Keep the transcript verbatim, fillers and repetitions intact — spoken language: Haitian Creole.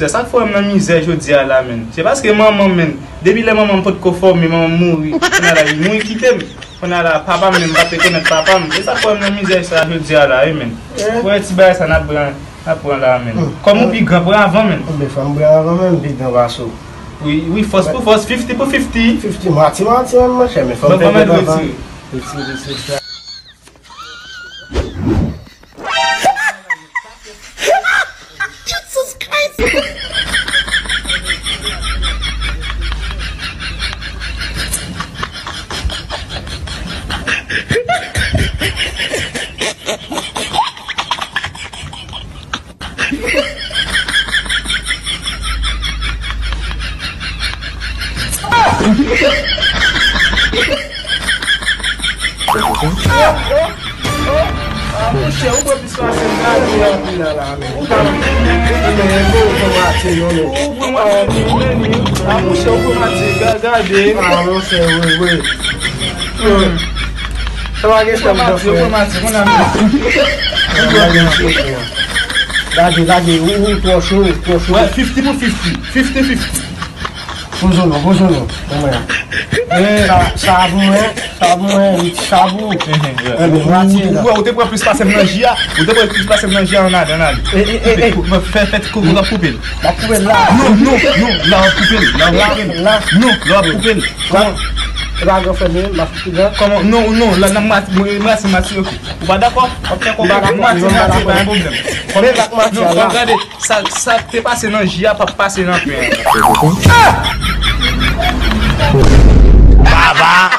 Se sa k fè m nan mizè jodi a la, menn. Se paske manman m, menn. Depi lè manman m potko fòme, manman m mouri. Kounye a la, li mouri kite m. Kounye a la, papa m menm pa t rekonèt papa m. Se sa k fè m nan mizè sa jodi a la, wi, menn. Wè ti bagay sa n ap pran, n ap pran la, menn. Kòm ou pi gran, pran avan, menn. Ebyen, fò m pran avan menm, pi gran pase w. Wi, wi, fòs pou fòs, fifty pou fifty. Fifty, mwatye mwatye menm, monchè, men fò m fè kèk avan. Retire, retire sa. Jesus Christ! Ah, monchè, ou pran plis pase m, gade. Ou ta, ou ta, ou pran matye, non, non. Ou pran matye, ah, monchè, ou pran matye, ga-, gade. Ah, monchè, wi, wi. Sa va gen chanm nan frè. Gade, gade, ou, ou twò cho, twò cho. Wè, fifty pou fifty. Fifty fifty. Poze w non, poze w non. Kòman ya? Sa, sa pou mwen, sa pou mwen, li ti sa pou ou. Enben, ou, ou, ou te pran plis pase m nan ji a. Ou te pran plis pase m nan ji a, ann ale, ann ale. Koupe, koupe, fè, fè ti koupe, w ap koupe l. W ap koupe l la. Non, non, non, la w ap koupe l, la w ap koupe l. La. Non, la w ap koupe l. Kòman? E pa gran frè m, m ap koupe l. Kòman? Non, non, la, n ap mati, mwen, mwen, se mati, ok. Ou pa dakò? W ap fè kòman? M pa dakò, mati, m pa dakò. Pa gen pwoblèm. Men bak mati a la. Non, w ap gade, sa, sa te pase nan ji a, p ap pase nan pen an. Baba!